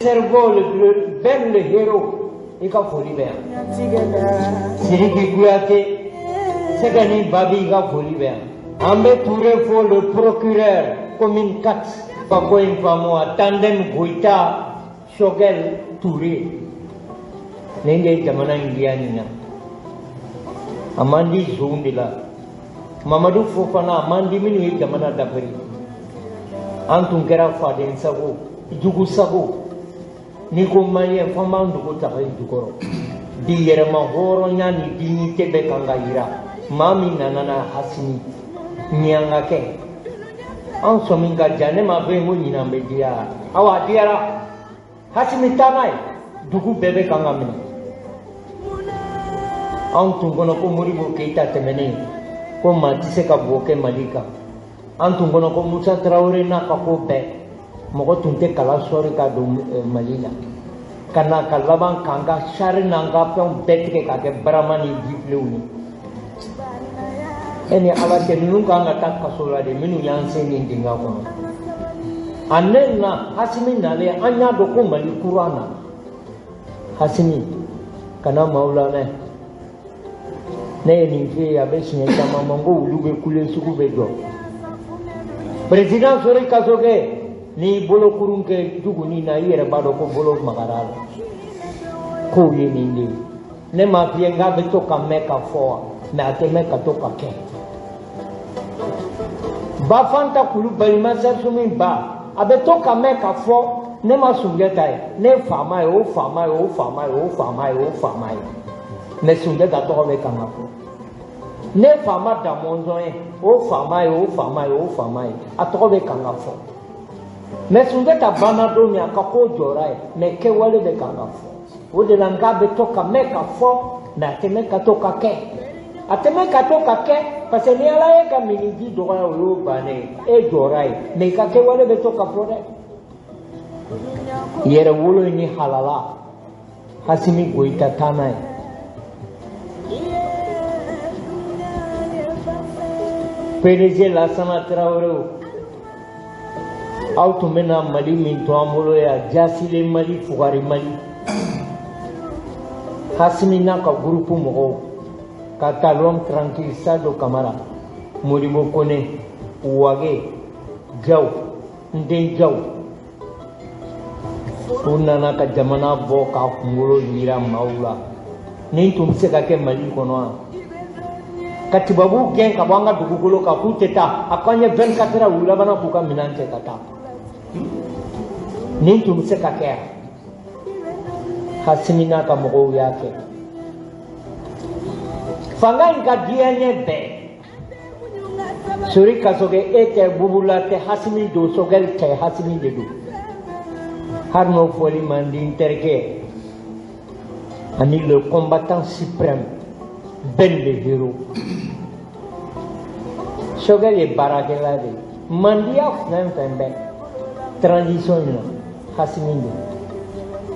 Cerveau le bleu, Ben le héros, i ka foli bɛ yan. Sidiki Kuyate, Sɛgɛni Babi, i ka foli bɛ yan. An bɛ Touré fo, le procureur, commune 4, Fako Famoa, Tandem Goïta, Choguel Touré. Nin de ye jamana in diya nin na. A man di zonw de la. Mamadu Fofana, a man di minnu ye jamana dafiri. An tun kɛra faden sago, jugu sago. N'i ko maliyɛn, f'an b'an dogo taga i jukɔrɔ. Bi yɛrɛma hɔrɔnya ni dignité bɛ kan ka yira. Maa min nana n'a Hasimi ɲiyankakɛ. An sɔmi ka ja, ne m'a fɔ yen ko ɲinan bɛ diya. Awa a diyara. Hasimi taa n'a ye. Dugu bɛɛ bɛ kan ka minɛ. Anw tun kɔnɔ ko Modibo Keyita tɛmɛnen ko maa tɛ se ka bo kɛ Mali kan. An tun kɔnɔ ko Musa Tarawele n'a ka ko bɛɛ mɔgɔ tun tɛ kala sɔɔri ka don Mali la. Ka na ka laban k'an ka sari n'an ka fɛnw bɛɛ tigɛ k'a kɛ barama ni jifilenw ye. E ni Ala cɛ, ninnu kan ka taa kaso la de, minnu y'an sen nin dingɛ kɔnɔ. A ne na Hasimi nalen, an y'a dɔn ko Mali kura na. Hasimi, kana maaw lamɛn. Ne ye nin f'i ye a bɛ siɲɛ caman ma, n ko wulu bɛ kule, sugu bɛ jɔ. Président Sori Kasoge, n'i bolo kurun kɛ jugunin na, i yɛrɛ b'a dɔn ko bolo magara a la. Kow ye nin de ye. Ne m'a f'i ye n k'a bɛ to ka mɛn ka fɔ wa, mais a tɛ mɛn ka to ka kɛ. Bafanta Kulubali Masasumi ba, a bɛ to ka mɛn ka fɔ, ne ma Sunjata ye, ne ye faama ye, o faama ye, o faama ye, o faama ye, o faama ye. Mais Sunjata tɔgɔ bɛ kan ka fɔ. Ne faama Damɔnzɔn ye, o faama ye, o faama ye, o faama ye, a tɔgɔ bɛ kan ka fɔ. Mais Sunjata banna don min, a ka ko jɔra ye, mais kɛwale bɛ kan ka fɔ. O de la n k'a bɛ to ka mɛn ka fɔ, mais a tɛ mɛn ka to ka kɛ. A tɛ mɛn ka to ka kɛ, parce que ni Ala ye ka miniji dɔgɔya, o y'o bannen ye. E jɔra ye, mais i ka kɛwale bɛ to ka fɔ dɛ. Yɛrɛ wolo ni halala, Hasimi Goyita taa n'a ye. PDG Lasana Traoré, aw tun bɛna Mali min to an bolo yan, jasilen Mali, fugari Mali. Hasimi n'a ka groupe mɔgɔw ka taa l'homme tranquille Sadio Kamara, Modibo Kone, Wage, Jaw, n den Jaw, u nana ka jamana bɔ k'a kunkolo yira maaw la. Nin tun bɛ se ka kɛ Mali kɔnɔ wa? Ka tubabuw gɛn ka bɔ an ka dugukolo kan k'u tɛ taa, a ko an ye 24 heures, u labanna k'u ka minɛn cɛ ka taa. Nin tun bɛ se ka kɛ yan? Hasimi n'a ka mɔgɔw y'a kɛ. Fanga in ka diya ɲɛ bɛɛ. Sori Kasoge, e tɛ, Bubula tɛ, Hasimi don, Sogɛli tɛ, Hasimi de don. Hali n'o fɔli man di n terikɛ ani le combattant suprême Ben le héros. Sogɛli ye baarakɛla de ye. Mandiya fɛn fɛn bɛ transition in na, Hasimi don.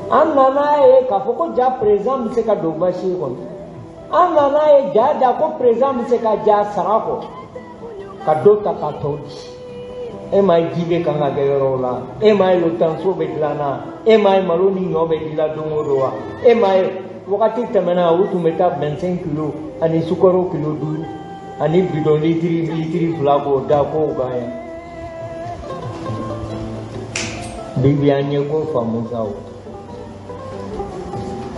An nana ye k'a fɔ ko ja président bɛ se ka don basi kɔnɔ. An nana ye ja ja ko président bɛ se ka ja sara kɔ ka dɔ ta ka tɔ di. E m'a ye ji bɛ kan ka kɛ yɔrɔw la, e m'a ye lotanso bɛ dilan na, e m'a ye malo ni ɲɔ bɛ dilan don o don wa, e m'a ye wagati tɛmɛna u tun bɛ taa 25 kilo ani sukaro kilo 5 ani bidɔn litiri 2 k'o da k'o kan yan. Bi bi an ye ko faamu sa o.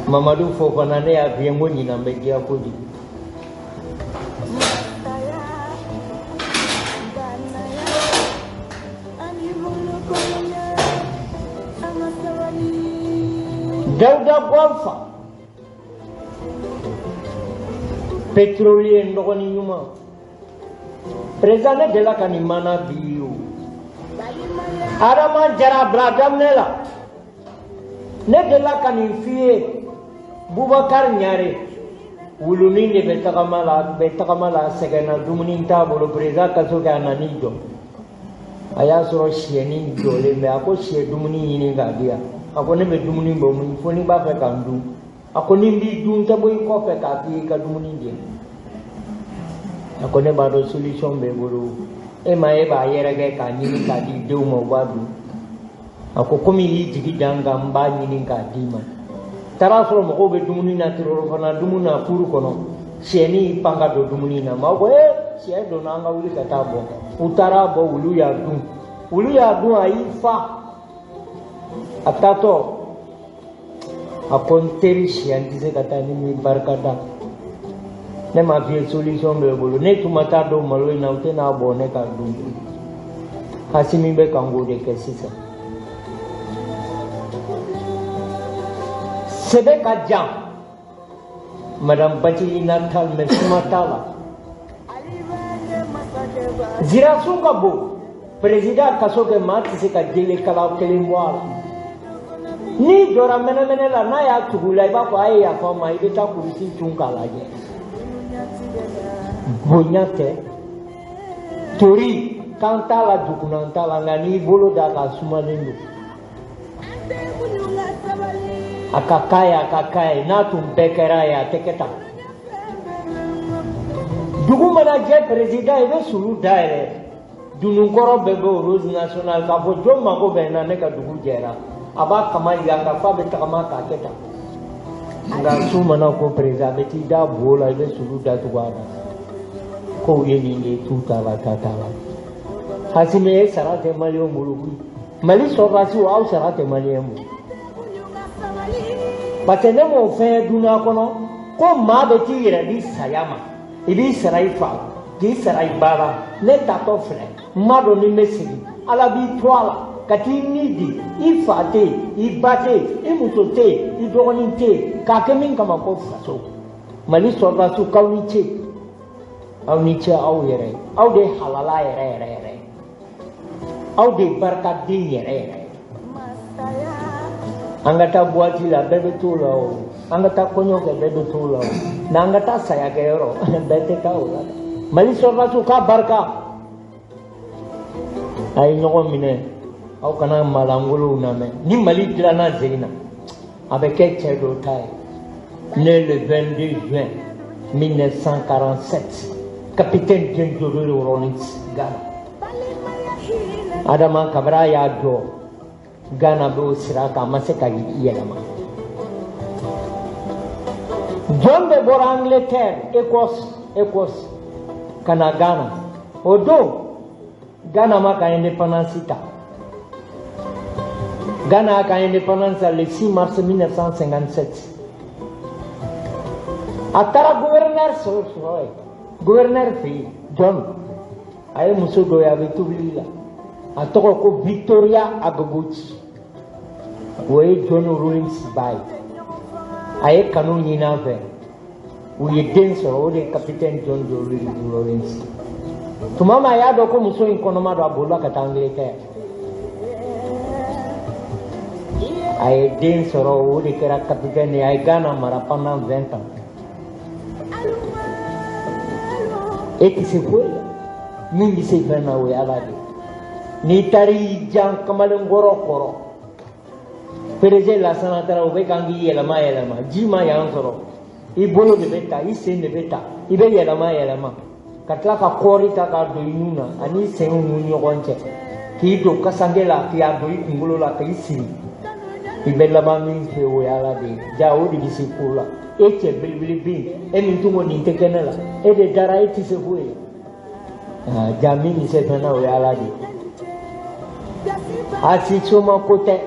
Mamadu Fofana, ne y'a f'i ye n ko ɲinan bɛ diya kojugu. Dawuda Gɔnfa, pétrolier nɔgɔnin ɲuman. Président, ne delila ka nin mana bi ye o. Adama Jara bila daminɛ la. Ne delila ka nin f'i ye. Bubakar Ɲare, wulunin de bɛ tagama la, bɛ tagama la, sɛgɛnna, dumuni t'a bolo. Président Kasoge a nan'i jɔ. A y'a sɔrɔ siyɛnin jɔlen bɛ. A ko siyɛ dumuni ɲini k'a di yan. A ko ne bɛ dumuni bɔ min fo n'i b'a fɛ ka n dun. A ko ni n b'i dun, n tɛ bɔ i kɔfɛ k'a f'i ye i ka dumuni di yan. A ko ne b'a dɔn solution b'e bolo. E ma e b'a yɛrɛkɛ k'a ɲini k'a di denw ma, u b'a dun. A ko komi y'i jigi da n kan, n b'a ɲini k'a d'i ma. Taara sɔrɔ mɔgɔw bɛ dumuni na, fana dumuni na kuru kɔnɔ, siyɛnni y'i pan ka don dumuni na. Maaw ko ee, siyɛ donna, an ka wuli ka taa bɔ. U taara bɔ, wulu y'a dun, wulu y'a dun, a y'i fa. A taatɔ a ko n teri siyɛ, n tɛ se ka taa ni min barika da. Ne m'a f'i ye, solution b'e bolo. Ne tun ma taa don malo in na, u tɛna bɔ ne ka dun. Asimi bɛ kan k'o de kɛ sisan. Sɛbɛ ka jan, Madame Bathily Natal, mais suma t'a la. Zirasun ka bon, président kaso kɛ, maa tɛ se ka jele kala kelen bɔ a la. N'i jɔra mɛnɛmɛnɛ la, n'a y'a tugu la, i b'a fɔ a ye yafa n ma, i bɛ taa kurusi cun k'a lajɛ. Bonya tɛ tori kan t'a la, dugunan t'a la, nka n'i bolo da k'a sumalen don. A ka k'a ye, a ka k'a ye, n'a tun bɛɛ kɛra a ye, a tɛ kɛ tan. Dugu mana jɛ, président, i bɛ sulu dayɛlɛ, dununkɔrɔ bɛɛ bɛ rose nationale k'a fɔ jɔn mako bɛ n na, ne ka dugu jɛra. A b'a kama yan ka f'a bɛ tagama k'a kɛ tan. Nka su mana ko, président, a bɛ t'i da bo la, i bɛ sulu datugu a la. Kow ye nin de ye, tu t'a la, ta t'a la. Asimi, e sara tɛ maliyɛnw bolo koyi. Mali sɔrɔdasiw, aw sara tɛ maliyɛn bolo. Parce que ne m'o fɛn ye dunuya kɔnɔ ko maa bɛ t'i yɛrɛ di saya ma. I b'i sara i fa la, k'i sara i ba la. Ne tatɔ filɛ, n m'a dɔn ni n bɛ segin. Ala b'i to a la ka t'i ni di. I fa tɛ yen, i ba tɛ yen, i muso tɛ yen, i dɔgɔnin tɛ yen, k'a kɛ min kama ko faso. Mali sɔrɔdasiw, k'aw ni ce, aw ni ce aw yɛrɛ ye. Aw de ye halala yɛrɛ yɛrɛ yɛrɛ ye, aw de ye barikaden yɛrɛ yɛrɛ ye. An ka taa boîte la, bɛɛ bɛ t'o la o. An ka taa kɔɲɔ kɛ, bɛɛ bɛ t'o la o. N'an ka taa saya kɛyɔrɔ, bɛɛ tɛ taa o la. Mali sɔrɔdasiw k'a barika. A ye ɲɔgɔn minɛ, aw kana malangolow lamɛn. Ni Mali dilanna sen na, a bɛ kɛ cɛ dɔ ta ye. Né le 22 juin 1947, capitaine John Jojo Rawlings, Ghana. Adama Kabra y'a jɔ, Ghana b'o sira kan, a ma se ka yɛlɛma. Jɔn bɛ bɔra Angleterre, Écosse, ka na Ghana. O don, Ghana ma ka indépendance ta. Ghana a ka indépendance le 6 mars 1957. A taara gouverneur sɔrɔ yen, gouverneur fɛ yen, John. A ye muso dɔ ye, a bɛ tobili la. A tɔgɔ ko Victoria Agogochi. O ye John Rawlings ba ye. A ye kanu ɲini a fɛ. U ye den sɔrɔ, o de ye capitaine John Rawlings. Tuma min a y'a dɔn ko muso in kɔnɔma don, a bolila ka taa Angleterre. A ye den sɔrɔ, o de kɛra capitaine ye. A ye Ghana mara pendant 20 ans. E tɛ se foyi la. Min bɛ se fɛn na, o ye Ala de ye. N'i taara i jan kamalenkɔrɔ kɔrɔ, PDG Lasana taara, o bɛ kan k'i yɛlɛma yɛlɛma, ji ma yan sɔrɔ, i bolo de bɛ ta, i sen de bɛ ta, i bɛ yɛlɛma yɛlɛma, ka tila ka kɔɔri ta k'a don i nun na ani i senw ni ɲɔgɔn cɛ, k'i don kasange la, k'i don i kunkolo la, k'i siri. I bɛ laban min fɛ, o ye Ala de ye. Ja o de bɛ se ko la. E cɛ belebele bɛ yen, e min tun ko nin tɛ kɛ ne la, e de dara, e tɛ se foyi la. Ja min bɛ se fɛn na, o ye Ala de ye. A si soma ko tɛ,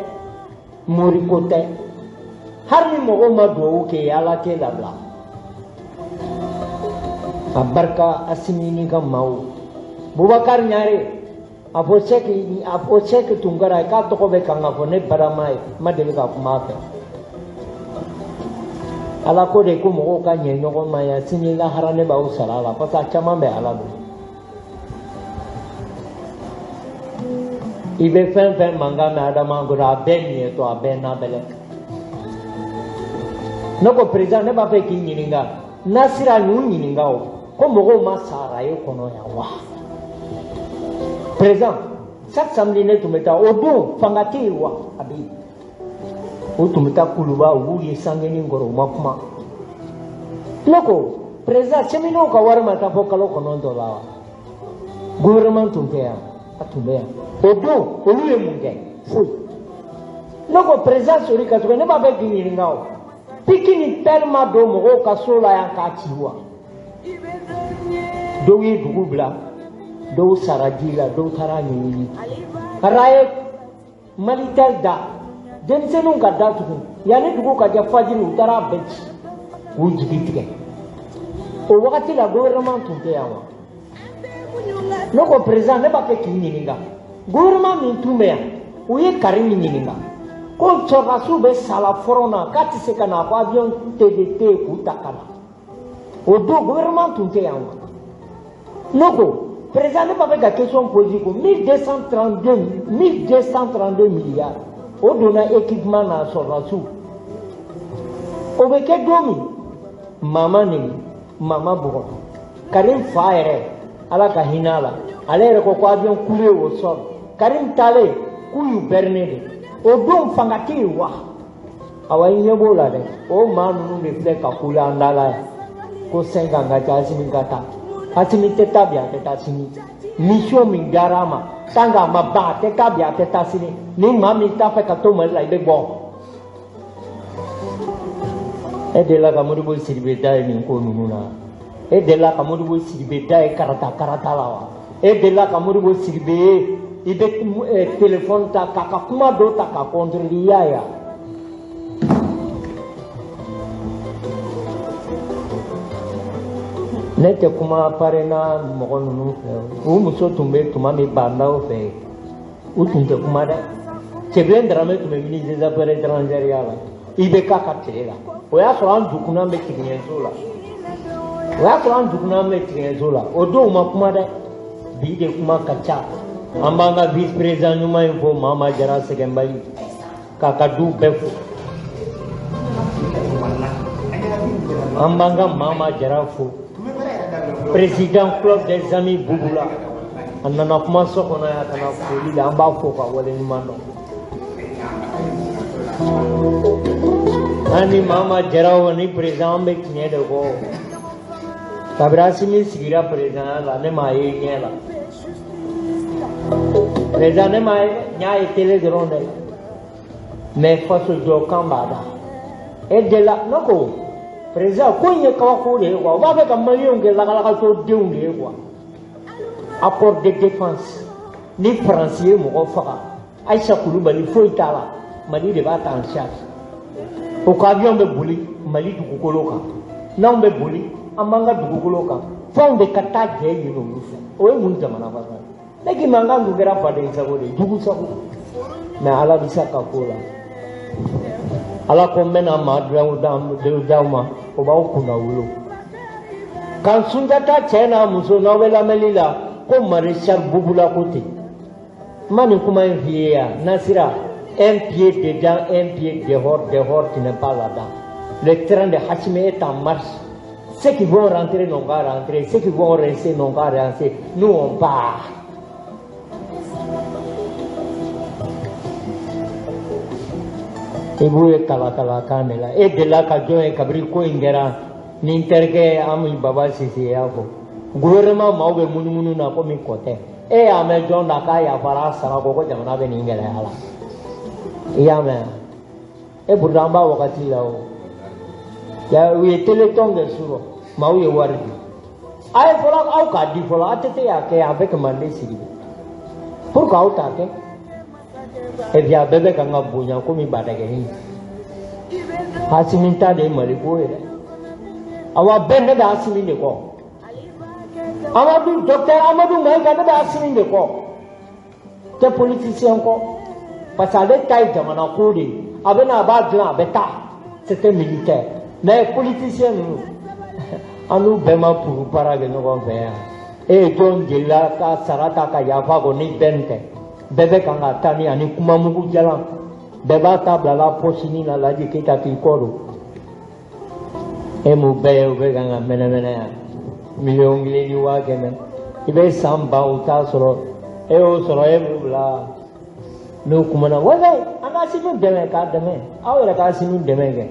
mori ko tɛ. Hali ni mɔgɔw ma duwawu kɛ, Ala t'e labila. A barika Asimi n'i ka maaw. Bubakari Ɲare, a fɔ Sɛki, a fɔ Sɛki Tunkara k'a tɔgɔ bɛ kan ka fɔ ne barama ye, n ma deli ka kuma a fɛ. Ala ko de ko mɔgɔw ka ɲɛ ɲɔgɔn ma yan, sini lahara ne b'aw sara a la, parce que a caman bɛ Ala bolo. I bɛ fɛn fɛn mankan mɛn adama kɔrɔ, a bɛɛ ɲɛtɔ, a bɛɛ nabɛlɛ. Ne ko président, ne b'a fɛ k'i ɲininka, Nasira y'u ɲininka o, ko mɔgɔw ma sara e kɔnɔ yan wa? Président, chaque samedi ne tun bɛ taa, o don fanga tɛ yen wa? A bɛ yen. O tun bɛ taa Kuluba, u b'u ye sangenin kɔrɔ, u ma kuma. Ne ko président, cheminots ka wari ma taa fɔ kalo 9 la wa? Gouvernement tun tɛ yan, a tun bɛ yan. O don olu ye mun kɛ? Foyi. Ne ko président Sori Kasoge, ne b'a fɛ k'i ɲininka o. Piki ni pɛli ma don mɔgɔw ka so la yan k'a ci wa? Dɔw ye dugu bila, dɔw sara ji la, dɔw taara ɲɛɲini. Raye Malitel da, denmisɛnninw ka da tugun, yanni dugu ka jɛ fajiri u taara a bɛɛ ci k'u jigi tigɛ. O wagati la gouvernement tun tɛ yan wa? Ne ko président, ne b'a fɛ k'i ɲininka. Gouvernement min tun bɛ yan, u ye Karim ɲininka. Ko sɔrɔdasiw bɛ sala front na k'a tɛ se ka na, ko avion TD tɛ yen k'u ta ka na. O don gouvernement tun tɛ yan wa? Ne ko président, ne b'a fɛ ka question poser ko 1232 milliards o donna équipement na sɔrɔdasiw. O bɛ kɛ don min, mama neni, mama bugɔ. Karim fa yɛrɛ, Ala ka hinɛ a la, ale yɛrɛ ko ko avion coulé au sol. Karim taalen k'u y'u berné de. O don fanga tɛ yen wa? Awa i ɲɛ b'o la dɛ, o maa ninnu de filɛ ka kule an da la yan. Ko 5 ans ka ca, Asimi ka taa. Asimi tɛ taa bi, a tɛ taa sini. Mission min diyara a ma, tant qu'a ma ban, a tɛ taa bi, a tɛ taa sini. Ni maa min t'a fɛ ka to Mali la, i bɛ bɔ. E delila ka Modibo Sidibe da ye nin ko ninnu na? E delila ka Modibo Sidibe da ye karata karata la wa? E delila ka Modibo Sidibe ye i bɛ téléphone ta k'a ka kuma dɔ ta k'a contredire, i y'a ye wa? Ne tɛ kuma parena mɔgɔ ninnu fɛ. U muso tun bɛ tuma min bandaw fɛ, u tun tɛ kuma dɛ. Cɛbilen Darame tun bɛ ministre des affaires étrangères ya la, IBK ka tile la. O y'a sɔrɔ an dukunan bɛ tigɛɲɛso la. O y'a sɔrɔ an dukunan bɛ tigɛɲɛso la. O don u ma kuma dɛ. Bi de kuma ka ca. An b'an ka vice président ɲuman in fo, Mama Jara Sɛgɛnbali, k'a ka du bɛɛ fo. An b'an ka Mama Jara fo. Président club des amis Bouboula. A nana kuma so kɔnɔ yan ka na foli la, an b'a fo ka waleɲuman dɔn. An ni Mama Jara ni président an bɛ tiɲɛ de kɔ. Kabini Asimi sigira président la, ne m'a ye ɲɛ la. Président ne m'a ye, n y'a ye télé dɔrɔn dɛ. Mais faso jɔ kan b'a da. E delila, ne ko président ko in ye kabako de ye quoi. U b'a fɛ ka maliyɛnw kɛ lakalakatɔ denw de ye quoi. Accord de défense ni Faransi ye mɔgɔ faga, Ayisa Kulubali foyi t'a la, Mali de b'a ta en charge. O ka avion bɛ boli Mali dugukolo kan, n'anw bɛ boli an b'an ka dugukolo kan, f'anw de ka taa jɛ ɲini olu fɛ. O ye mun jamana fasa ye? Ne k'i ma n k'an tun kɛra faden sago de ye, jugu sago. Mais Ala bɛ se ka ko la. Ala ko n bɛna maa dɔw d'aw ma, o b'aw kunna wolo. Kan Sunjata cɛ n'a muso n'aw bɛ lamɛnli la ko Maréchal Bouboula ko ten. N ma nin kuma in f'i ye yan, Nasira, un pied dedans, un pied dehors, dehors tu n'es pas là-dedans. Le train de Assimi est en marche. Ceux qui vont rentrer n'ont qu'à rentrer, ceux qui vont rester n'ont qu'à rester. Nous on part. I b'u ye kalakalakan de la. E delila ka jɔn ye kabini ko in kɛra ni n terikɛ Ami Baba Sise y'a fɔ. Gouvernement maaw bɛ munumunu na komi kɔ tɛ. E y'a mɛn jɔn da k'a yafara a sara kɔ ko jamana bɛ nin gɛlɛya la? I y'a mɛn? E pourtant an b'a wagati la o. Ya u ye téléthon kɛ su rɔ, maaw ye wari di. A ye fɔlɔ aw k'a di fɔlɔ, ATT y'a kɛ avec Mande Sidibe. Pourquoi aw t'a kɛ? Et puis a bɛɛ bɛ kan ka bonya komi badagɛnin. Asimi ta de ye Mali ko ye dɛ. Awa bɛɛ ne bɛ Asimi de kɔ. Amadu docteur Amadu Mayiga ne bɛ Asimi de kɔ. Tɛ politicien kɔ. Parce que ale ta ye jamana ko de ye. A bɛ na a b'a dilan a bɛ taa. C'est un militaire. Mais politicien ninnu, an n'u bɛɛ ma puru baara kɛ ɲɔgɔn fɛ yan. E ye jɔn delila ka sara ta ka yafa kɔ ni bɛn tɛ? Bɛɛ bɛ kan ka taa ni ani kuma mugu jalan. Bɛɛ b'a ta bila la pɔsini na Laji Keyita k'i kɔ don. E m'u bɛɛ ye u bɛ kan ka mɛnɛmɛnɛ yan. 1,1 million. I bɛ san ban u t'a sɔrɔ. E y'o sɔrɔ e b'u bila. N'u kumana walayi an ka Asimi dɛmɛ k'a dɛmɛ. Aw yɛrɛ ka Asimi dɛmɛ kɛ.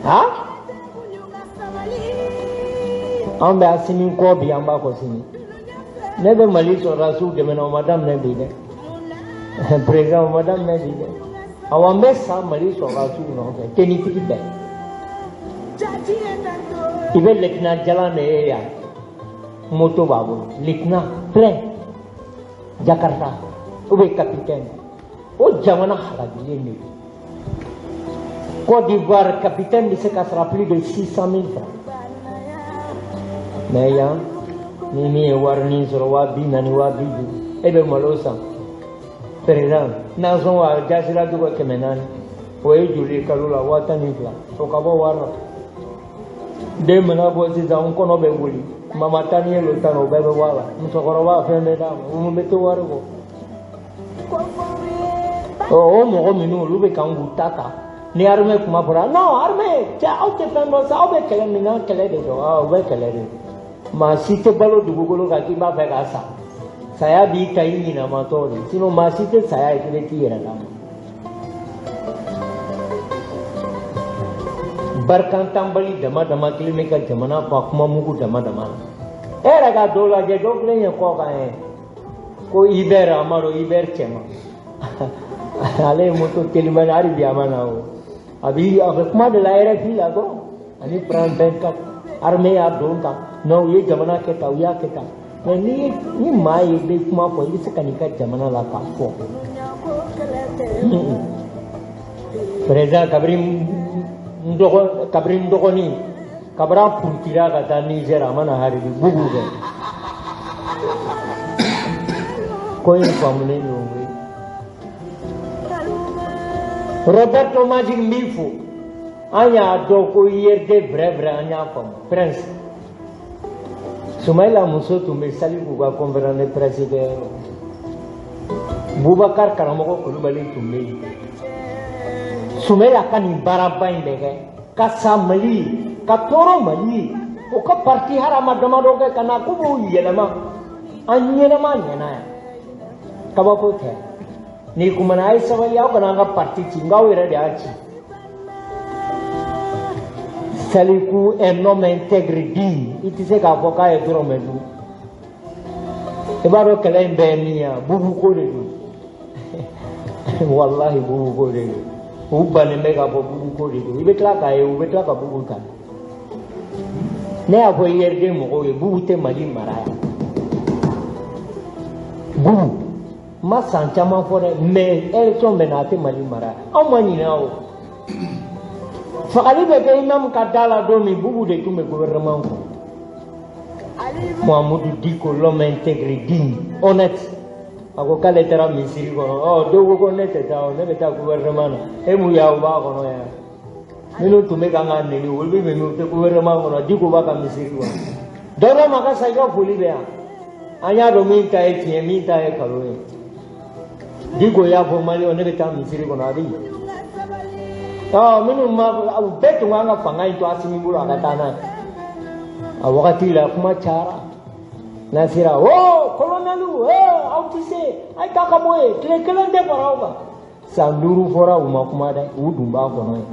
Ha? An bɛ Asimi kɔ bi an b'a kɔ sini. Ne bɛ Mali sɔrɔdasiw dɛmɛ na o ma daminɛ bi dɛ. Président o ma daminɛ bi dɛ. Awa n bɛ sa Mali sɔrɔdasiw nɔfɛ, tenitigi bɛɛ. I bɛ lieutenant jalan de ye yan, moto b'a bolo, lieutenant plein Jakarta ou bien capitaine. O jamana halakilen de don. Côte d'Ivoire, capitaine bɛ se ka sara plus de 600 000 francs. Mais yan, ni min ye warinin sɔrɔ 40 000, 50 000, e bɛ malo san. Président, nasɔngɔ a jasira cogo 400, o ye joli ye kalo la? 12 000, o ka bɔ wari la. Den mana bɔ sisan, n kɔnɔ bɛ wuli, mama taa ni ye lo tan, o bɛɛ bɛ bɔ a la. Musokɔrɔba fɛn bɛ d'a ma, mun bɛ to wari kɔ? Ɔ, o mɔgɔ minnu, olu bɛ kan k'u ta ta. Ni armée kuma fɔra, non, armée cɛ, aw tɛ fɛn dɔn sa, aw bɛ kɛlɛ min na, kɛlɛ de don. Aa, u bɛ kɛlɛ de don. Maa si tɛ balo dugukolo kan k'i b'a fɛ k'a sa. Saya b'i ta i ɲinamatɔ de, sinon maa si tɛ saya ye k'i bɛ t'i yɛrɛ d'a ma. Barikantanbali dama dama kelen bɛ ka jamana fa kuma mugu dama dama na. E yɛrɛ ka dɔw lajɛ, dɔw filɛ nin ye kɔ kan ye ko Hubert Amadu, Hubert cɛman, ale ye moto telimani, hali bi a ma na. O a bi a bɛ kuma de la RFI la dɔrɔn, ani France 24, armée y'a don tan, non, u ye jamana kɛ tan, u y'a kɛ tan. Mais ni maa ye bɛ kuma fɔ, i bɛ se ka n'i ka jamana la k'a fɔ. Président, kabiri n dɔgɔ, kabiri n dɔgɔnin, kabiri a purutira ka taa Niger, a ma na hali bi. Bubu kɛ ko in faamulen don koyi. Roberto Magic, n b'i fo. An y'a dɔn ko IRD vrai vrai, an y'a faamu. Prince Soumaïla muso tun bɛ Saliku ka conférence de presse kɛ yɔrɔ. Boubacar Karamɔgɔ Kulubali tun bɛ yen. Soumaïla ka nin baaraba in bɛ kɛ ka sa Mali, ka tɔɔrɔ Mali, o ka parti harama damadɔ kɛ ka na k'u b'o yɛlɛma, an ɲɛnama ɲɛna yan. Kabako tɛ. N'i kumana, a ye sabali, aw kana an ka parti ci, nka aw yɛrɛ de y'a ci. Saliku, un homme intègre, digne, i tɛ se k'a fɔ k'a ye dɔrɔmɛ dun. I b'a dɔn kɛlɛ in bɛɛ ye min ye wa? Bubu ko de don. Walahi, bubu ko de don. U bannen bɛ k'a fɔ bubu ko de don. I bɛ tila k'a ye, u bɛ tila ka bubu ta. Ne y'a fɔ IRD mɔgɔw ye, bubu tɛ Mali mara yan. Bubu n ma san caman fɔ dɛ, mais élection bɛ na, a tɛ Mali mara yan. Anw ma ɲinɛ o. Fagali bɛ kɛ imam ka da la don min, bubu de tun bɛ gouvernement kɔnɔ. Mahamudu Diko, l'homme intègre, digne, honnête, a ko k'ale taara misiri kɔnɔ. Ɔ, dɔw ko ko ne tɛ taa o, ne bɛ taa gouvernement na. E mun y'aw b'a kɔnɔ yan? Minnu tun bɛ kan ka neni, olu bɛ min, u tɛ gouvernement kɔnɔ. Diko b'a ka misiri kɔnɔ. Dawuda Makasa, i ka foli bɛ yan. An y'a dɔn min ta ye tiɲɛ, min ta ye nkalon ye. Diko y'a fɔ maliyɛnw, ne bɛ taa misiri kɔnɔ, a bɛ yen. Ɔ, minnu ma, u bɛɛ tun kan ka fanga in to Asimi bolo, a ka taa n'a ye. A wagati la, kuma cayara. N'a sera o colonel, aw tɛ se, a ye taa ka bɔ yen, tile kelen tɛ fara aw kan. San 5 fɔra, u ma kuma dɛ, u dun b'a kɔnɔ yen.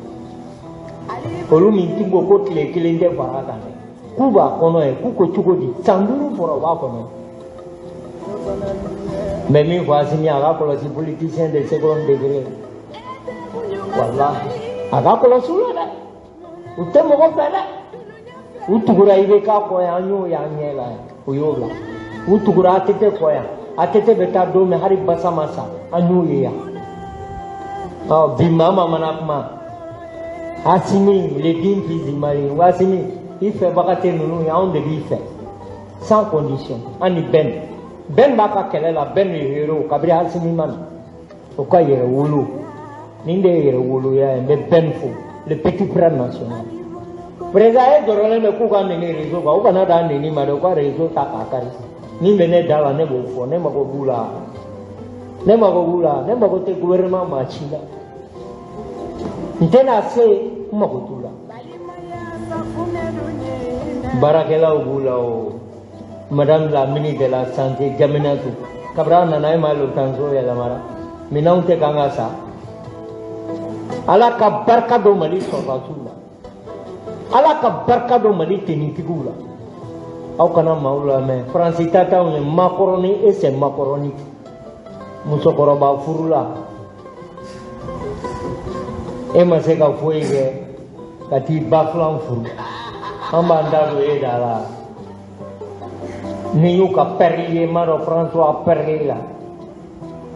Olu min tun ko ko tile kelen tɛ fara a kan dɛ, k'u b'a kɔnɔ yen, k'u ko cogo di? San 5 fɔra, u b'a kɔnɔ yen. N bɛ min fɔ Asimi, a ka kɔlɔsi politicien de second degré. Walahi, a ka kɔlɔsi u la dɛ, u tɛ mɔgɔ fɛ dɛ. U tugura IBK kɔ yan, an y'o y'an ɲɛ la yan, u y'o bila. U tugura ATT kɔ yan, ATT bɛ taa don min, hali basa ma sa, an y'o ye yan. Ɔ, bi maa maa mana kuma, Asimi, le digne fils du Mali, Asimi, i fɛbaga tɛ ninnu ye, anw de b'i fɛ sans condition. An ni Ben, Ben b'a ka kɛlɛ la, Ben ye héros kabini Asimi ma na. O ka yɛrɛ wolo, nin de ye yɛrɛ woloya ye. N bɛ Ben fo, le petit frère national. Président, e jɔrɔlen bɛ k'u ka neni réseau kan, u kana da neni ma dɛ, u ka réseau ta k'a kari. Min bɛ ne da la, ne b'o fɔ. Ne mago b'u la, ne mago b'u la, ne mago tɛ gouvernement maa si la. N tɛna se, n mago t'u la. Baarakɛlaw b'u la o. Madame la ministre de la santé, Jaminatu, kabini a nana, e ma lotanso yɛlɛmara, minɛnw tɛ kan ka sa. Ala ka barika don Mali sɔrɔdasiw la, Ala ka barika don Mali tenitigiw la. Aw kana maaw lamɛn. Faransi ta t'anw ye. Makɔrɔni, e c'est makɔrɔni, musokɔrɔba furula. E ma se ka foyi kɛ ka t'i ba filan furu. An b'an da don e da la. Ni y'u ka pɛrili ye, n m'a dɔn François pɛrili la.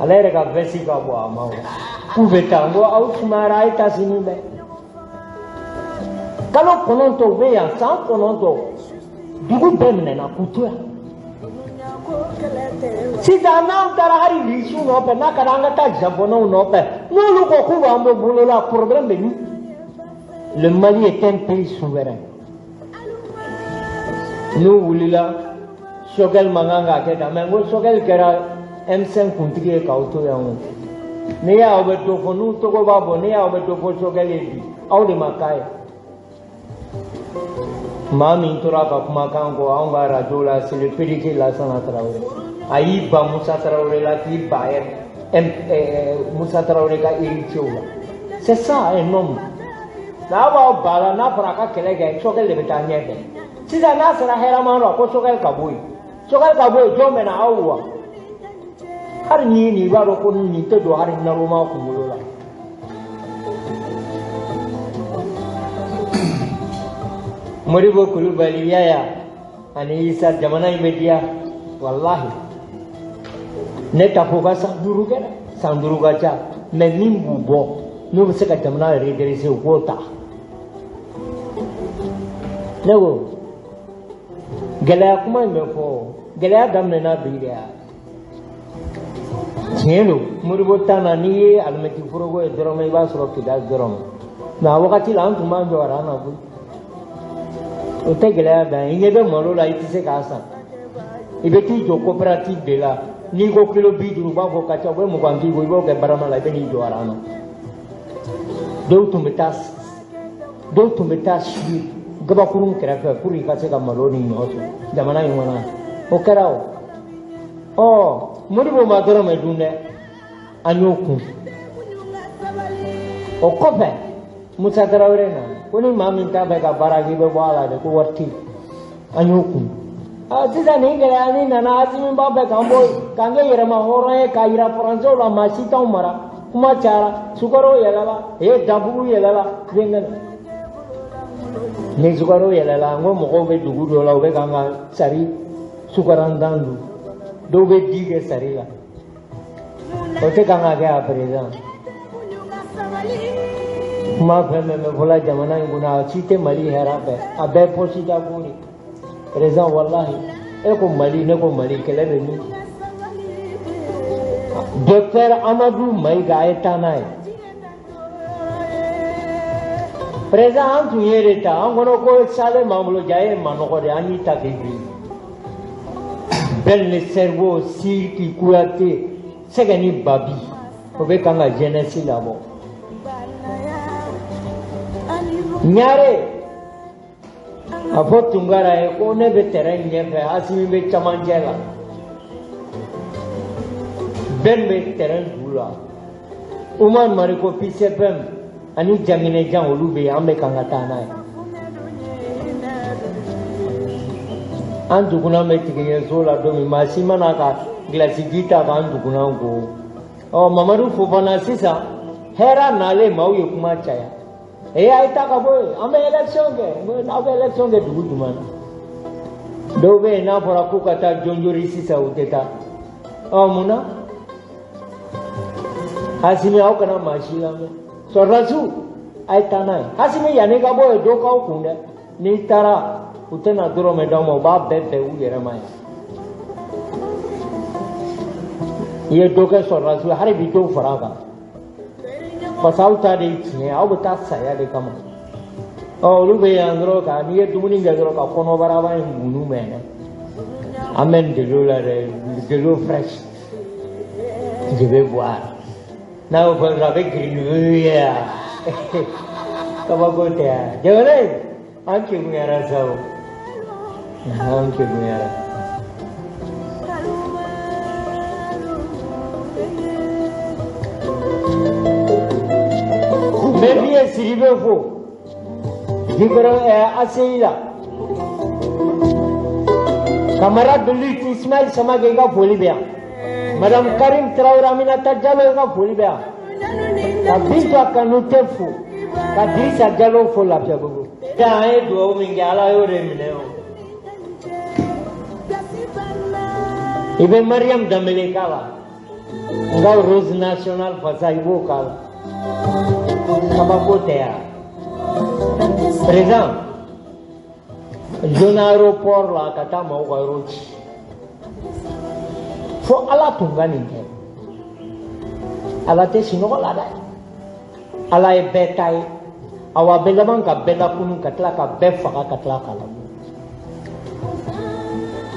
Ale yɛrɛ ka veste ka bɔ a ma o. K'u bɛ taa, n ko aw sumayara, a ye taa sini bɛɛ. Kalo 9 u bɛ yan, san 9 dugu bɛɛ minɛna k'u to yan. Sisan n'an taara hali lisiw nɔfɛ, n'a ka di an ka taa japonɛw nɔfɛ, n'olu ko k'u b'an bɔ bolo la, problème bɛ min? Le Mali est un pays souverain. N'u wulila, Choguel man kan k'a kɛ tan, mais n ko Choguel kɛra M5 kuntigi ye k'aw to yan o. N'i y'aw bɛ dɔ fɔ, n'u tɔgɔ b'a bɔ, n'i y'aw bɛ dɔ fɔ Choguel ye bi, aw de ma k'a ye. Maa min tora ka kumakan kɔ anw ka radio la, c'est le PDG Lassana Traoré. A y'i ban Musa Traoré la k'i ban Musa Traoré ka héritier la. C'est ça un homme. N'a b'aw ba la, n'a fɔra a ka kɛlɛ kɛ, Choguel de bɛ taa ɲɛfɛ. Sisan n'a sera hɛrɛma yɔrɔ, ko Choguel ka bɔ yen. Choguel ka bɔ yen, jɔn bɛ na aw wa? Hali ni nin, i b'a dɔn ko nin tɛ don hali naloma kunkolo la. Modibo Kulubali, Yaya ani Isa, jamana in bɛ diya walahi. Ne ta fɔ ka san 5 kɛ dɛ, san 5 ka ca, mais min b'u bɔ n'u bɛ se ka jamana redresser, u k'o ta. Ne ko gɛlɛya kuma in bɛ fɔ, gɛlɛya daminɛna bi de ya. Tiɲɛ don, Modibo ta na, n'i ye alimɛti foroko ye dɔrɔn, i b'a sɔrɔ Kidali dɔrɔn. Mais a wagati la, an tun b'an jɔ aran na koyi. O tɛ gɛlɛya dan ye. I ɲɛ bɛ malo la, i tɛ se k'a san. I bɛ t'i jɔ coopérative de la, n'i ko kilo 50, u b'a fɔ ka ca, u bɛ 20 k'i kun, i b'o kɛ barama la, i bɛ n'i jɔ aran na. Dɔw tun bɛ taa si gabakurun kɛrɛfɛ pour i ka se ka malo ni ɲɔ sɔrɔ jamana in kɔnɔ. O kɛra o. Ɔ Modibo ma dɔrɔmɛ dun dɛ, an y'o kun. O kɔfɛ, Musa Tarawele nana ko ni maa min t'a fɛ ka baara kɛ, i bɛ bɔ a la dɛ, ko wari tɛ yen. An y'o kun. Sisan nin gɛlɛya ni nana, Asimi b'a fɛ k'an bɔ, k'an kɛ yɛrɛma hɔrɔn ye, k'a yira faransɛw la maa si t'anw mara. Kuma cayara, sukaro yɛlɛla, danbugu yɛlɛla, denkɛ. Ni sukaro yɛlɛla, n ko mɔgɔw bɛ dugu dɔ la, u bɛ k'an ka sari sukarantan dun. Dɔw bɛ di kɛ sari la. O tɛ kan ka kɛ à présent. Kuma fɛn fɛn bɛ fɔla jamana in kunna, a si tɛ Mali hɛrɛ fɛ, a bɛɛ poche da ko de. Président, walahi, e ko Mali, ne ko Mali, kɛlɛ bɛ min? Docteur Amadou Maïga, a ye taa n'a ye. Président, an tun ye de ta, an kɔnɔ ko sale m'an bolo, ja e ye manɔgɔ de ye, an y'i ta k'i bi. Ben le cerveau, Siriki Kouyaté, Sɛgɛ ni Babi, o bɛ kan ka jeunesse labɔ. Ɲare, a fɔ Tunkara ye ko ne bɛ terrain ɲɛfɛ, Asimi bɛ camancɛ la. Ben bɛ terrain ju la. Umar Mariko, PCFM ani Janginɛjan, olu bɛ yen, an bɛ kan ka taa n'a ye. An dugunan bɛ tigɛɲɛso la don min, maa si mana ka gilasi ji ta k'an dugunan ko. Ɔ Mamadu Fofana sisan, hɛrɛ nalen, maaw ye kuma caya. Ee, a ye taa ka bɔ yen, an bɛ élection kɛ, n'aw bɛ élection kɛ dugu jumɛn na? Dɔw bɛ yen, n'a fɔra k'u ka taa jonjori sisan, u tɛ taa. Ɔ mun na? Asimi, aw kana maa si lamɛn. Sɔrɔdasiw, a ye taa n'a ye. Asimi, yanni ka bɔ yen, dɔ k'aw kun dɛ. N'i taara, u tɛna dɔrɔmɛ d'aw ma, u b'a bɛɛ bɛn u yɛrɛ ma yan. I ye dɔ kɛ sɔrɔdasiw ye, hali bi dɔw fara a kan. Parce que aw ta de ye tiɲɛ ye, aw bɛ taa saya de kama. Ɔ olu bɛ yan dɔrɔn ka n'i ye dumuni kɛ dɔrɔn ka kɔnɔbaraba in bunu mɛn. Amène de l'eau là, de l'eau fraîche. Je vais boire. N'a y'o fɔ dɔrɔn, a bɛ girin. Kabako tɛ yan. Jamana in, an kegunyara sa o. An kegunyara. N bɛ min ye Sidibe fo. Jikɔrɔ ACI la. Camarade de lutte Ismaël Samake, i ka foli bɛ yan. Madame Karim Traoré, Aminata Diallo, i ka foli bɛ yan. Ka Binta Kanute fo. Ka Dirisa Jalo fo Lafiyabugu. An ye dugawu min kɛ Ala y'o de minɛ o. I bɛ Mariam Danbele k'a la. N ka Rose Nationale fasa i b'o k'a la. Kabako tɛ yan. Président, zone aéroport la ka taa maaw ka yɔrɔ ci. Fo Ala tun ka nin kɛ. Ala tɛ sunɔgɔ la dɛ. Ala ye bɛɛ ta ye. Awa a bɛ laban ka bɛɛ lakunu ka tila ka bɛɛ faga ka tila ka labɔ.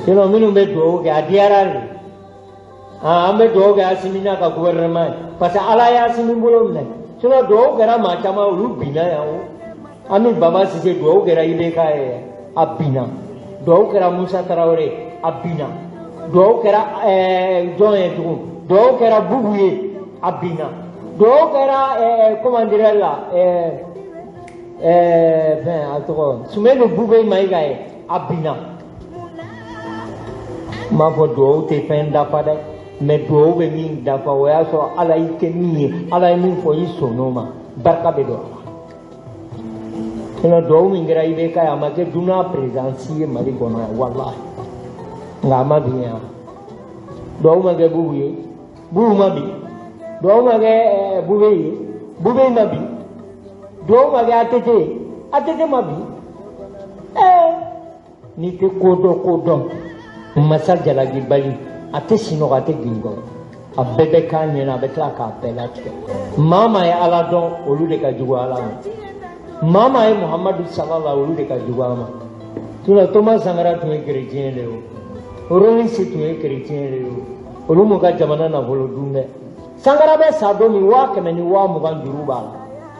Sinon minnu bɛ dugawu kɛ a diyara de. An bɛ dugawu kɛ Asimi n'a ka gouvernement ye parce que Ala ye Asimi bolo minɛ. Sinon dugawu kɛra maa caman olu binna yan o. Ami Baba Sise dugawu kɛra IBK ye a binna. Dugawu kɛra Musa Tarawele a binna. Dugawu kɛra jɔn ye tugun. Dugawu kɛra Bubu ye a binna. Dugawu kɛra comment dirais la fɛn a tɔgɔ Sumelu Bube Mayiga ye a binna. N b'a fɔ dugawu tɛ fɛn dafa dɛ, mais dugawu bɛ min dafa o y'a sɔrɔ Ala y'i kɛ min ye, Ala ye min fɔ i sɔnn'o ma, barika bɛ don a la. Sinon dugawu min kɛra IBK ye a ma kɛ dunan président si ye Mali kɔnɔ yan walahi, nka a ma bin yan. Dugawu ma kɛ Bubu ye, Bubu ma bin. Dugawu ma kɛ Bube ye, Bube ma bin. Dugawu ma kɛ ATT ye, ATT ma bin. N'i tɛ ko dɔn ko dɔn. Masa jalakibali a tɛ sunɔgɔ a tɛ gin kɔrɔ, a bɛɛ bɛ k'a ɲɛna, a bɛ tila k'a bɛɛ latigɛ. Maa maa ye Ala dɔn olu de ka jugu Ala ma. Maa maa ye Muhamadu salala olu de ka jugu a ma. Sinon Thomas Sankara tun ye chrétien de ye o, Rollins tun ye chrétien de ye o, olu m'u ka jamana nafolo dun dɛ. Sankara bɛ sa don min 100,000 ni 20,000 juru b'a la,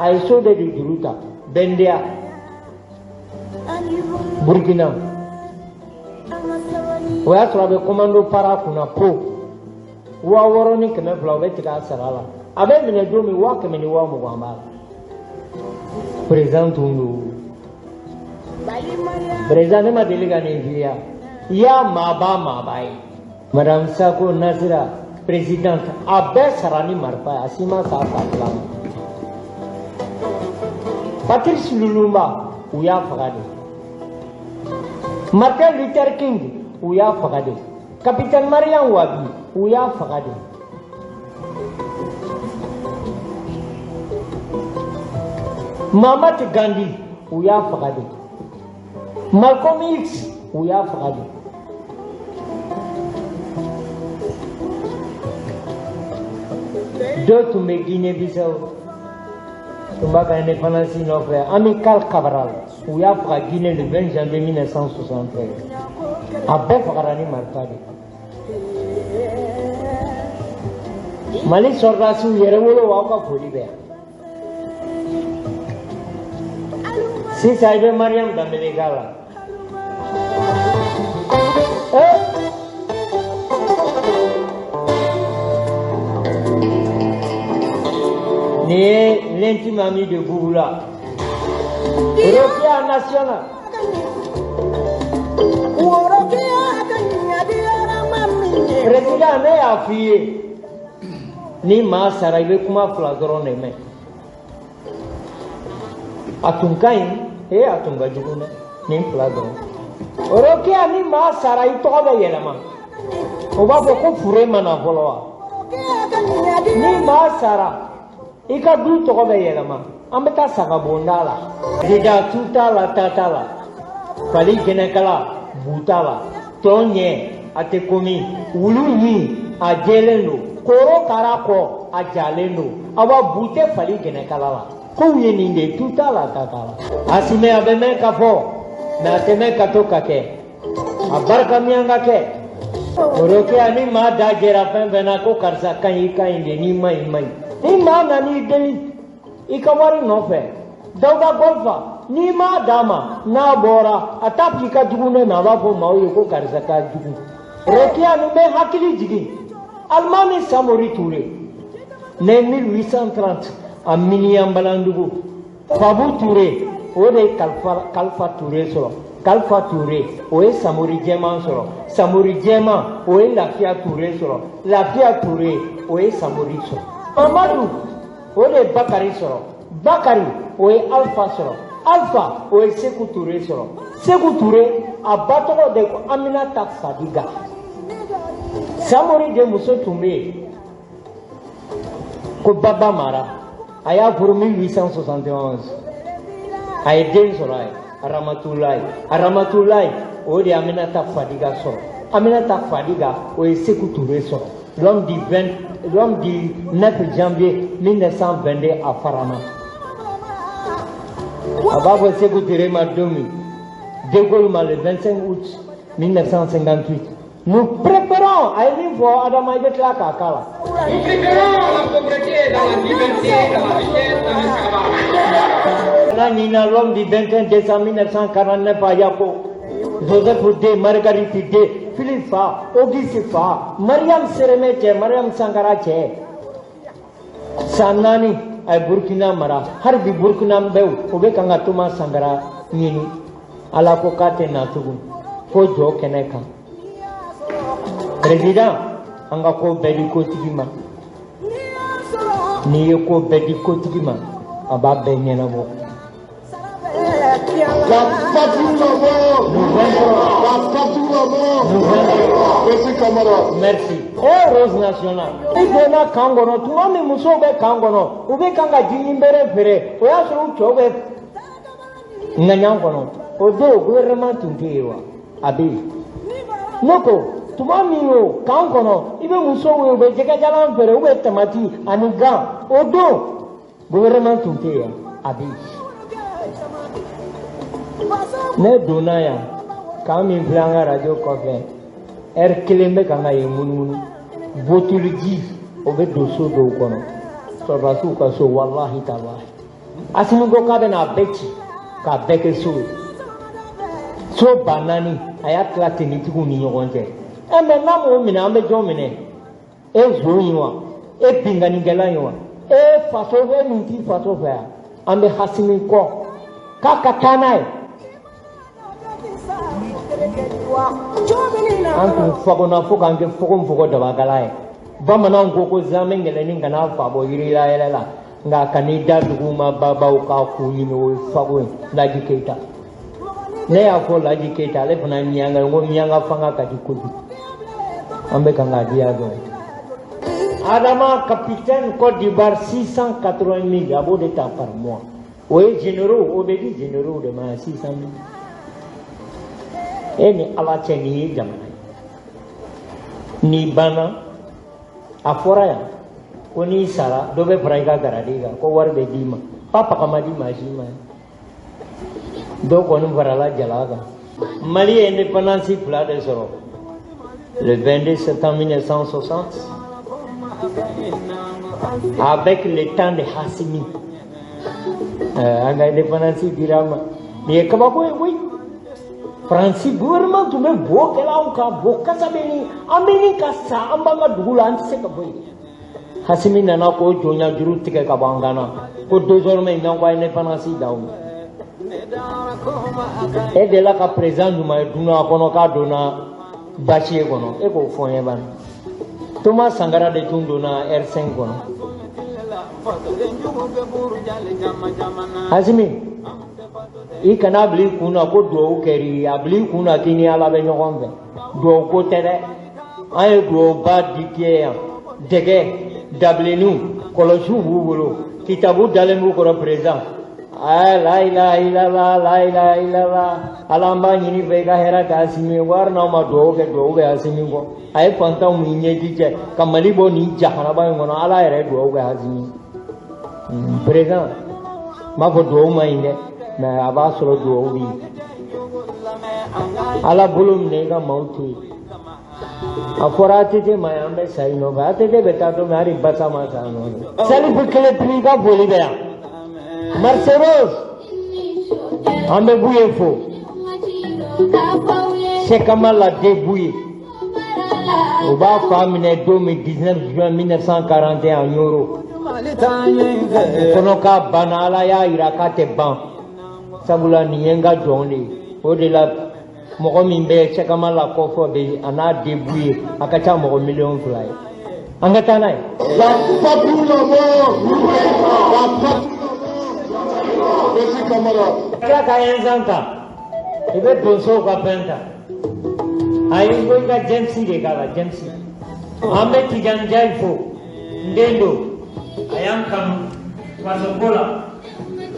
a ye so de juru ta Bɛndiya Burkina. O y'a sɔrɔ a bɛ commando para kunna po 6,200 o bɛ tigɛ a sara la. A bɛ minɛ don min 100,000 ni 20,000 b'a la. Président tun don. Président ne ma deli ka nin f'i ye i y'a maaba maaba ye. Madame Sako Nasira présidente a bɛɛ sara ni marifa ye, a si ma sa sa fila ma. Patrice Lumumba u y'a faga de. Martin Luther King u y'a faga de. Capitaine Mariam Wabi u y'a faga de. Mahatma Gandhi u y'a faga de. Malcolm X u y'a faga de. Dɔ tun bɛ Guinée-Bissau tun b'a ka indépendance nɔfɛ, Amilcar Cabral u y'a faga Guinée le 20 janvier 1973. A bɛɛ fagara ni marifa de. Mali sɔrɔdasiw yɛrɛ wolo aw ka foli bɛ yan. Sisan i bɛ Mariam Danbele k'a la. Nin ye l'intime ami de Bouboula. Rokia national. Président ne y'a f'i ye ni maa sara i bɛ kuma fila dɔrɔn de mɛn. A tun ka ɲi a tun ka jugu dɛ, nin fila dɔrɔn. Rokia ni maa sara i tɔgɔ bɛ yɛlɛma. O b'a fɔ ko fure ma na fɔlɔ wa? Ni maa sara i ka du tɔgɔ bɛ yɛlɛma. An bɛ taa sagabonda la. Président tu t'a la ta t'a la. Fali jɛnɛkala bu t'a la. Tɔ ɲɛ a tɛ komi. Wulu ɲin a jɛlen don. Koro kara kɔ a jalen don. Awa bu tɛ fali jɛnɛkala la. Kow ye nin de tu t'a la ta t'a la. Asime a bɛ mɛn ka fɔ mɛ a tɛ mɛn ka to ka kɛ. A barika miyan ka kɛ. Rokia ni maa da jɛra fɛn fɛn na ko karisa ka ɲi i ka ɲi de n'i ma ɲi ma ɲi. Ni maa nan'i deli i ka wari nɔfɛ Dawuda Gɔlfa n'i m'a d'a ma n'a bɔra a t'a f'i ka jugu ne ma, a b'a fɔ maaw ye ko karisa ka jugu. Rokia nin bɛ hakili jigin Alimami Samori Ture né 1830 a Miniyanbalandugu. Fabu Ture o de ye Kalifa Ture sɔrɔ. Kalifa Ture o ye Samori Jɛman sɔrɔ. Samori Jɛman o ye Lafiya Ture sɔrɔ. Lafiya Ture o ye Samori sɔrɔ. Mamadu o de ye Bakari sɔrɔ. Bakari o ye Alpha sɔrɔ, Alpha o ye Seku Ture sɔrɔ. Seku Ture a ba tɔgɔ de ko Aminata Fadiga. Samori de muso tun bɛ yen ko Baba Mara, a y'a furu 1871, a ye den sɔrɔ a ye Aramatulayi. Aramatulayi o de ye Aminata Fadiga sɔrɔ. Aminata Fadiga o ye Seku Ture sɔrɔ. L'homme du 20, l'homme du 9 janvier 1922 a Farama. A b'a fɔ Seku Ture ma don min, De Gaulle ma le 25 août 1958. Nous préférons, a ye min fɔ Adama, i bɛ tila k'a k'a la. Nous préférons la pauvreté dans la liberté, dans la richesse, dans l'esclavage. N'a ɲinina l'homme du 21 décembre 1949 à Yako. Joseph D, Marguerite D, Philippe fa, Auguste fa, Mariam Sereme cɛ, Mariam Sankara cɛ. San 4 a ye Burkina mara. Hali bi Burkina bɛw o bɛ kan ka Thomas Sankara ɲini. Ala ko k'a tɛ na tugun fo jɔ kɛnɛ kan. Président, an ka ko bɛɛ di kotigi ma. N'i ye ko bɛɛ di kotigi ma, a b'a bɛɛ ɲɛnabɔ. La patrie d'abord. La patrie d'abord. Merci Camara. Merci. Eh, Rose nationale. I donna camp kɔnɔ tuma min musow bɛ camp kɔnɔ, u bɛ kan ka jiginbere feere, o y'a sɔrɔ u cɛw bɛ ŋaɲan kɔnɔ. O don gouvernement tun tɛ yen wa? A bɛ yen. Ne ko tuma min o camp kɔnɔ, i bɛ musow ye u bɛ jɛgɛjalan feere, u bɛ tamati ani gan, o don gouvernement tun tɛ yen, a bɛ yen. Ne donna yan camp min filɛ an ka radio kɔfɛ, ɛri kelen bɛ kan ka yen munumunu, botuliji o bɛ don so dɔw kɔnɔ, sɔrɔdasiw ka so, walahi talahi. Asimi ko k'a bɛna a bɛɛ ci k'a bɛɛ kɛ so ye, so 4000 a y'a tila tenitigiw ni ɲɔgɔn cɛ. Ɛ mɛ n'a m'o minɛ, an bɛ jɔn minɛ? E zon ye wa? E binkannikɛla ye wa? E faso, e min t'i faso fɛ yan, an bɛ Asimi kɔ k'a ka taa n'a ye. An tun fagona fo k'an kɛ fogonfogon dabakala ye. Bamananw ko ko zamɛ ŋɛlɛnin kana fa bɔ yiri la yɛlɛ la, nka kan'i da dugu ma babaw k'a kun ɲimi, o ye fago ye. Laji Keyita, ne y'a fɔ Laji Keyita, ale fana ye miyanka ye, n ko miyanka fanga ka di kojugu, an bɛ kan k'a di yan dɔrɔn. Adama capitaine Côte d'Ivoire 680 000 a b'o de ta par mois. O ye généraux, o bɛ di généraux de ma 600 000. E ni Ala cɛ, nin ye jamana ye. N'i banna, a fɔra yan ko n'i sara dɔ bɛ fara i ka garadi kan, ko wari bɛ d'i ma, fa ma di maa si ma. Dɔw kɔni farala jala kan. Mali ye indépendance fila de sɔrɔ le 22 septembre 1960 avec le temps de Hassimi. An ka indépendance dira an ma, nin ye kabako ye koyi. Faransi gouvernement tun bɛ bo kɛla anw kan, bo kasa bɛ nin, an bɛ nin ka sa, an b'an ka dugu la, an tɛ se ka bɔ yen. Hasimi nana k'o jɔnya juru tigɛ ka bɔ an kan na, ko désormais n'an ko indépendance d'aw ma. E delila ka président ɲuman ye dunan kɔnɔ k'a donna basi kɔnɔ, e k'o fɔ n ye bani. Thomas Sankara de tun donna R5 kɔnɔ. Hasimi, i kana bila i kun na ko duwawu kɛr'i ye, a bila i kun na k'i ni Ala bɛ ɲɔgɔn fɛ. Duwawu ko tɛ dɛ, an ye duwawuba di kɛ yan, dɛgɛ dabilenninw kɔlɔsiw b'u bolo, kitabu dalen b'u kɔrɔ président. Aa la ilaha illallah, la ilaha illallah, Ala an b'a ɲini fɛ i ka hɛrɛ kɛ Asimi ye, wari n'aw ma duwawu kɛ, duwawu kɛ Asimi kɔ. A ye fantanw ni ɲɛji cɛ ka Mali bɔ nin jahanaba in kɔnɔ, Ala yɛrɛ ye duwawu kɛ Asimi. Président, n b'a fɔ duwawu ma ɲi dɛ, mais a b'a sɔrɔ duwawu bɛ yen. Ala bolo minɛ i ka maaw to yen. A fɔra ATT ma yan, an bɛ sa i nɔfɛ. ATT bɛ taa don min, hali basa ma sa a nɔfɛ. Salifu kelen piri ka foli bɛ yan. Marcelos, an bɛ Buye fo. Sekama la de Buye. U b'a fa minɛ don min 19 juin 1941 Ɲoro. O kɔnɔ k'a banna, Ala y'a yira k'a tɛ ban. Sabula nin ye n ka jɔn de ye. O de la mɔgɔ min bɛ Sekama la kɔfɛ bɛ a n'a de Buye, a ka ca mɔgɔ 2 miliyɔn ye. An ka taa n'a ye. La patrie d'abord. La patrie. Merci Camara. Tila ka ɛnzan ta, i bɛ donsow ka fɛn ta. Ayi, n ko i ka James de k'a la, James. An bɛ Tijani Jayi fo, n den don, a y'an kanu fasoko la.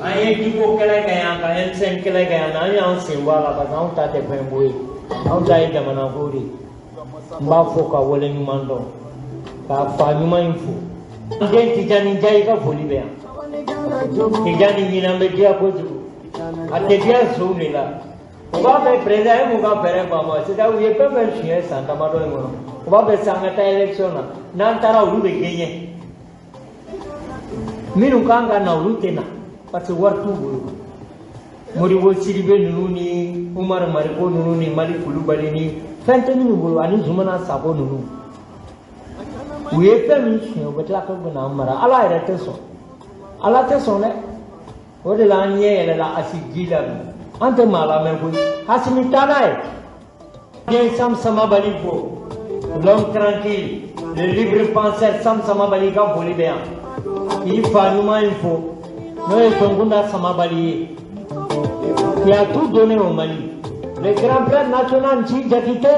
An ye jiko kɛlɛ kɛ yan, ka M5 kɛlɛ kɛ yan, an y'an sen bɔ a la parce que anw ta tɛ fɛn ko ye, anw ta ye jamana ko de ye. N b'a fo ka wale ɲuman dɔn, k'a fa ɲuman in fo. N den Tijani Jayi ka foli bɛ yan. Tijani ɲinan bɛ diya kojugu, a tɛ diya sow de la. U b'a fɛ président e m'u ka fɛɛrɛ faamu, c'est à dire u ye fɛn fɛn suɲɛ san damadɔ in kɔnɔ, u b'a fɛ sisan an ka taa élection na, n'an taara olu bɛ gagner. Minnu kan ka na olu tɛ na parce que wari t'u bolo. Modibo Sidibe ninnu ni Umaru Mariko ninnu ni Mali Kulubali ni fɛn tɛ minnu bolo ani Zumana Sako ninnu, u ye fɛn min suɲɛ, u bɛ tila k'u bɛna an mara. Ala yɛrɛ tɛ sɔn, Ala tɛ sɔn dɛ. O de la an ɲɛ yɛlɛla Asi ji la bi, an tɛ maa lamɛn koyi. Asimi taa n'a ye. Den Sam Samabali fo, l'homme tranquille, le libre penseur. Sam Samabali ka foli bɛ yan. K'i fa ɲuman in fo, n'o ye Tonkunda Samabali ye, qui a tout donné au Mali, le grand frère national Nci Jakite.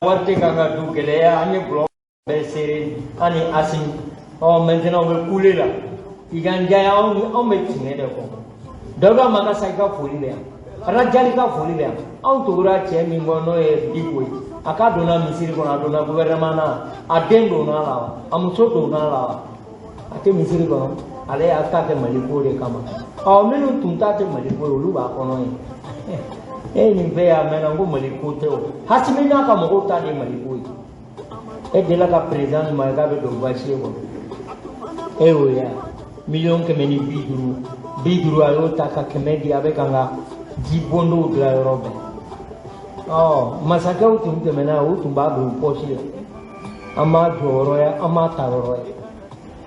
Wari tɛ kan ka du gɛlɛya, an ye gulɔ bɛɛ seere an ni Asimi. Ɔ maintenant u bɛ kule la. Tijani Jayi, anw bɛ tiɲɛ de kɔ. Dawuda Magasa i ka foli bɛ yan, Rajali ka foli bɛ yan. Anw tugura cɛ min kɔ, n'o ye Diko ye, a k'a donna misiri kɔnɔ, a donna gouvernement na, a den donna a la wa, a muso donna a la wa, a tɛ misiri kɔnɔ, ale y'a ta kɛ Maliko de kama. Ɔ minnu tun ta tɛ Maliko ye, olu b'a kɔnɔ yen. E ye nin bɛɛ y'a mɛnna ko Maliko tɛ o. Hasimi n'a ka mɔgɔw ta de ye Maliko ye. E delila ka président ɲuman ye k'a bɛ don basi kɔnɔ, e y'o ye 150 000 50, a y'o ta ka 100 di, a bɛ kan ka ji bondow dilan yɔrɔ bɛɛ. Ɔ masakɛw tun tɛmɛna, u tun b'a don pɔsi la. An b'a jɔyɔrɔ ye, an b'a ta yɔrɔ ye.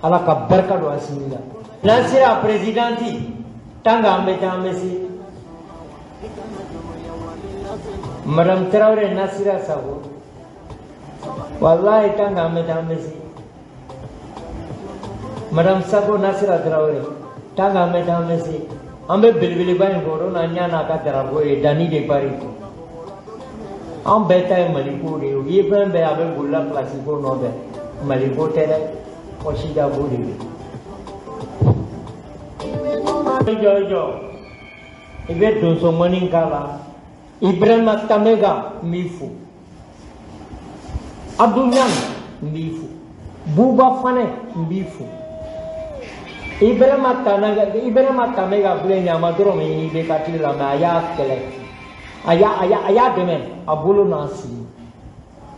Ala ka barika don Asimi la. N'an sera présidente, tant que an bɛ taa, an bɛ se. Madame Traoré Nasira Sako, wallahi tant que an bɛ taa, an bɛ se. Madame Sako Nasira Traoré, tant que an bɛ taa, an bɛ se. An bɛ belebeleba in fɔ o don na, ɲa n'a ka drapeau ye Dani de Paris. An bɛɛ ta ye Maliko de ye. U ye fɛn bɛɛ, a bɛ bolila pilasi ko nɔfɛ. Maliko tɛ dɛ, pɔsi da ko de don. I jɔ, i jɔ, i bɛ donsomɔni k'a la. Ibrahima Tamega, n b'i fo. Abdou Niang, n b'i fo. Buba Fanɛ, n b'i fo. Ibrahima Tamega, Ibrahima Tamega filɛ nin ye, a ma dɔrɔmɛ ɲini i bɛ ka tile la, mais a y'a kɛlɛ, a y'a dɛmɛ a bolo n'a sen.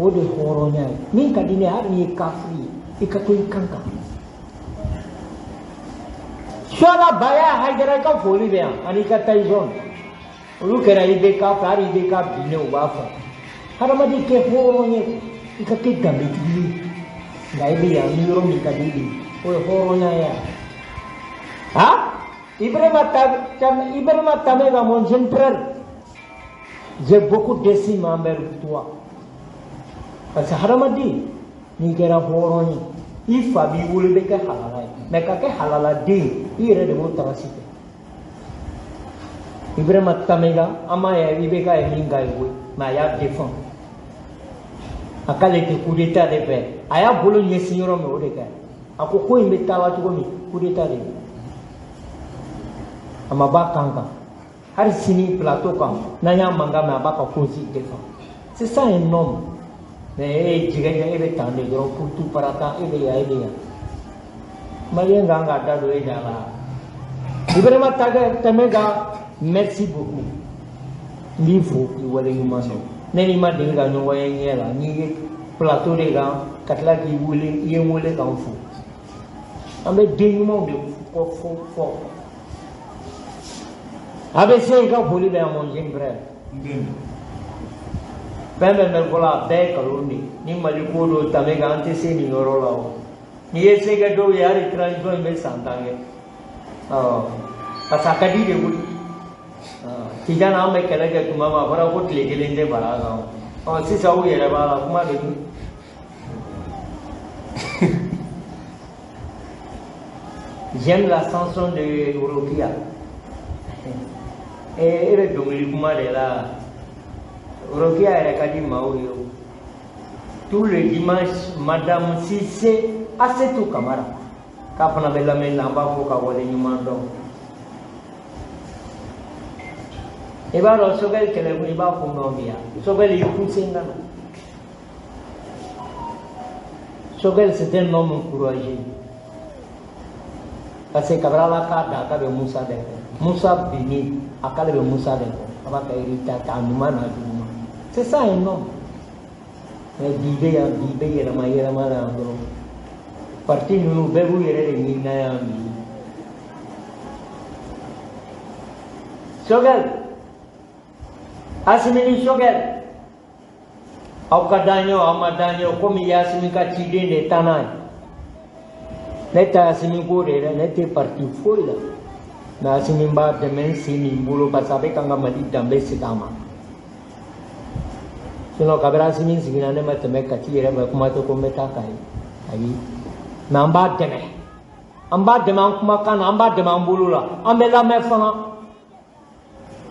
O de ye hɔrɔnya ye. Min ka di ne ye, hali n'i ye kafiri ye, i ka to i kan kan. Suwala Baya Hayidara, i ka foli bɛ yan ani i ka Tyson. Olu kɛra IBK fɛ, hali IBK binnen u b'a fɔ. Hadamaden kɛ hɔrɔn ye, i ka kɛ danbetigi ye, nka i bɛ yan ni yɔrɔ min ka di i de ye, o ye hɔrɔnya ye. Ha Ibrahima Tamega, mon jeune frère, j'ai beaucoup d'estime envers toi, parce que hadamaden n'i kɛra hɔrɔn ye, i fa b'i wolo, i bɛ kɛ halala ye, mais ka kɛ halaladen, i yɛrɛ de b'o tarasi kɛ. Ibrahima Tamega, an m'a ye IBK ye min k'a ye koyi, mais a y'a défend. A k'ale tɛ coup d'état de fɛ, a y'a bolo ɲɛsin yɔrɔ min, o de kɛ. A ko ko in bɛ taa la cogo min, coup d'état de don. A ma b'a kan kan, hali sini plateau kan, n'an y'a mankan mɛn, a b'a ka cause défend. C'est ça un homme. Mais e ye jɛgɛ, e bɛ tan de dɔrɔn pour tout parata, e bɛ yan, e bɛ yan. Malien kan k'a da don e da la. Ibrahima Tamega, merci beaucoup. N b'i fo k'i waleɲuman dɔn. Ne n'i ma deli ka ɲɔgɔn ye ɲɛ la, n'i ye plateau de kan ka tila k'i wele, i ye n wele k'an fo. An bɛ den ɲumanw de fɔ fɔ fɔ. A bɛ se i ka foli bɛ yan, mon jeune frère. Fɛn fɛn bɛ fɔlɔ, a bɛɛ ye nkalon de ye. Ni Mali ko don, Tamega, an tɛ se nin yɔrɔ la o. N'i ye se kɛ dɔw ye, hali transition in bɛ san 10 kɛ. Ɔ parce que a ka di de koyi. Tijani, an bɛ kɛlɛ kɛ tuma min, a fɔra ko tile kelen tɛ fara a kan. Ɔ sisan u yɛrɛ b'a la kuma de dun. J'aime la chanson de Rokia. E bɛ dɔnkili kuma de la. Rokia yɛrɛ ka di maaw ye o. Tous les dimanches, Madame Cissé Assetou Kamara k'a fana bɛ lamɛnni la, an b'a fɔ ka wale ɲuman dɔn. I b'a dɔn Sogɛli kɛlɛkun i b'a kun dɔn bi yan. Sogɛli y'i kun sen ka na. Sogɛli, c'est un homme courageux. Parce que kabini Ala k'a da k'a bɛ Musa de kɔ. Musa binni a k'ale bɛ Musa de kɔ. A b'a ka héritage ta a ɲuman n'a juguman. C'est ça un homme. Mais bi bɛ yan, bi bɛ yɛlɛma yɛlɛma la yan dɔrɔn. Parti ninnu bɛɛ b'u yɛrɛ de ɲini na yan bi. Sogɛli, Asimi ni Sogɛli, aw ka d'an ye o, aw ma d'an ye o, komi i ye Asimi ka ciden de taa n'a ye. Ne tɛ Asimi ko de dɛ, ne tɛ parti foyi la. Mais Asimi b'a dɛmɛ n sen ni n bolo parce que a bɛ ka n ka Mali danbe segin a ma. Sinon kabini Asimi sigira ne ma tɛmɛ Kati yɛrɛ fɛ, kuma tɛ ko n bɛ taa Kayi. Ayi. Mais an b'a dɛmɛ. An b'a dɛmɛ an kumakan na, an b'a dɛmɛ an bolo la, an bɛ lamɛn fana.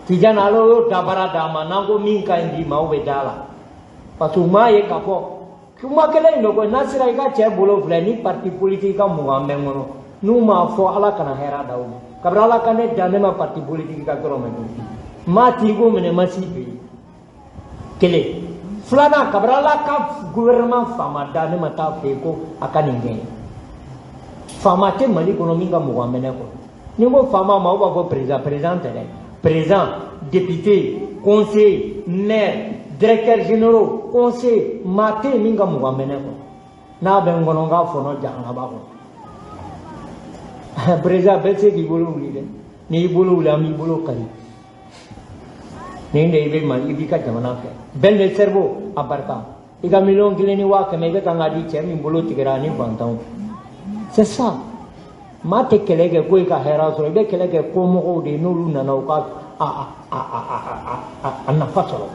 Tijani Ala y'o dabara d'an ma, n'an ko min ka ɲi bi maaw bɛ da la. Parce que u m'a ye k'a fɔ kuma kelen in don koyi, n'a sera i ka cɛ bolo filɛ ni parti politique ka 20 bɛ n kɔnɔ, n'u m'a fɔ Ala kana hɛrɛ d'aw ma. Kabini Ala ka ne dan ne ma parti politique ka dɔrɔmɛ dun. N m'a tiriko minɛ n ma s'i fɛ yen. Kelen. Filanan, kabini Ala ka gouvernement faama da ne ma taa fɛ yen ko a ka nin kɛ. Faama tɛ Mali kɔnɔ min ka 20 bɛ ne kɔnɔ. Ni n ko faama ma, aw b'a fɔ président, président tɛ dɛ. Président, député, conseiller, maire, directeur généraux, conseiller, maa tɛ yen min ka 20 bɛ ne kɔnɔ. N'a bɛ n kɔnɔ n k'a fɔnɔ jahanaba kɔnɔ. Président bɛɛ tɛ se k'i bolo wuli dɛ. N'i y'i bolo wuli an b'i bolo kari. Nin de i bɛ Mali, i b'i ka jamana fɛ. Ben le cerveau a barika. I ka 1,1 miliyɔn i bɛ kan k'a di cɛ min bolo tigɛra ani fantanw. C'est ça. Maa tɛ kɛlɛ kɛ ko i ka hɛrɛ sɔrɔ, i bɛ kɛlɛ kɛ komɔgɔw de ye, n'olu nana u ka a nafa sɔrɔ.